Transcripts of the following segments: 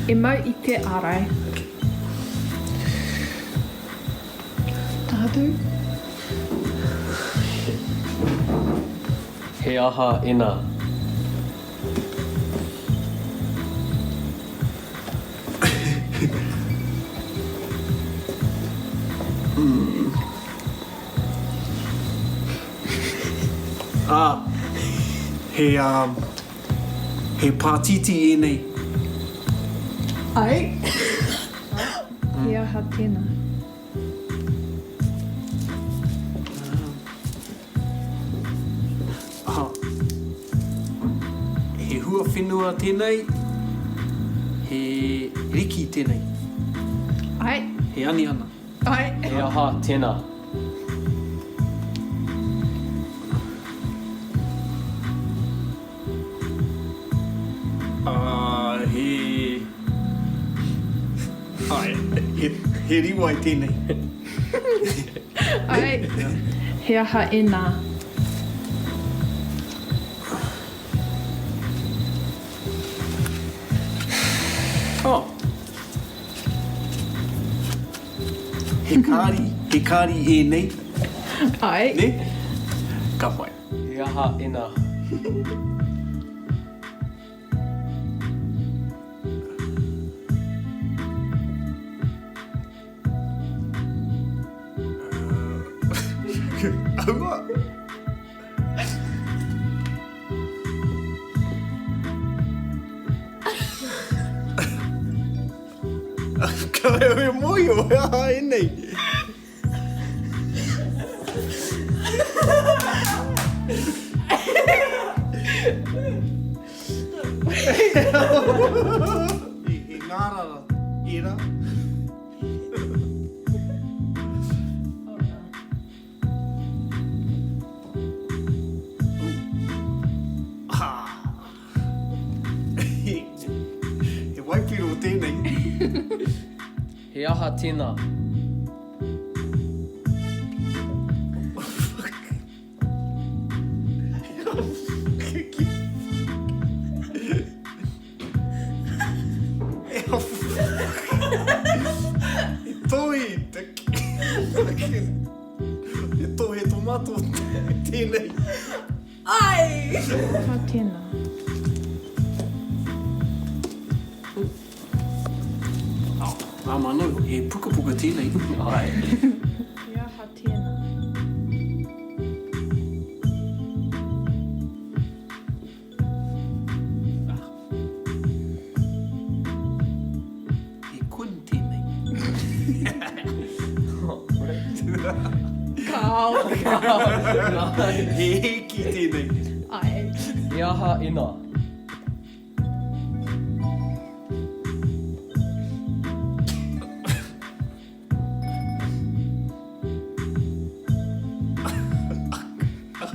E mau i te ārai. Tātou. He aha ena? Ā, he, ā, he pātītī ēnei. Ai. He aha tēnā? Aha. He huawhenua tēnei, he riki tēnei. Ai. He aniana. Ai. He aha tēnā? Ā, he... Āe, he, he rīwai tēnei. Āe, he aha ēnā? Oh. He kāri, he kāri ēnei. Āe. Nē? Ka pai. He aha ena? Aua! Kāre au e mōhio he aha ēnei. He ngārara ērā. He waipiro tēnei. He aha tēnā? He toi te fucking He tohe tomato tēnei. Ai! Ka tēnā. Ā manu, he pukapuka tēnei. Ai. He aha tēnā? He kun tēnei. Kāo. He hēki tēnei. Ai. He aha ēnā?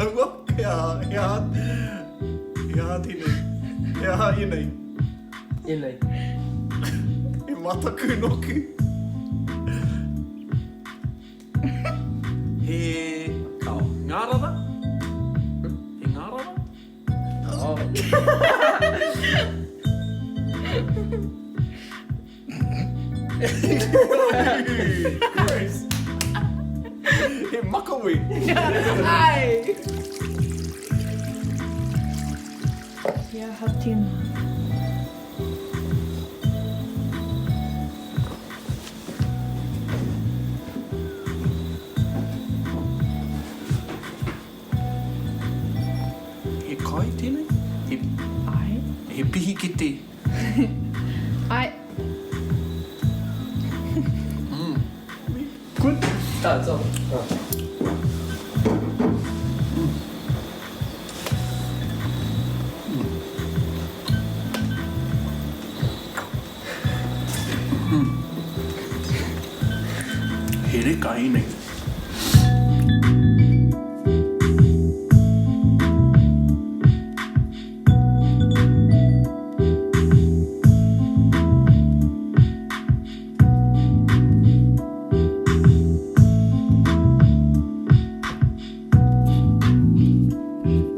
Aua, he aha, he aha, he aha tēnei? He aha ēnei? Ēnei. He mataku nōku. He Kao. ngārara? He ngārara? Oh. Gross. He makawe. Ai! He aha tēnā? He kai tēnei? He, Ai. He pihikete. Ai. Mm. Good. Ah, it's on. Oh. Mm. He reka ēnei.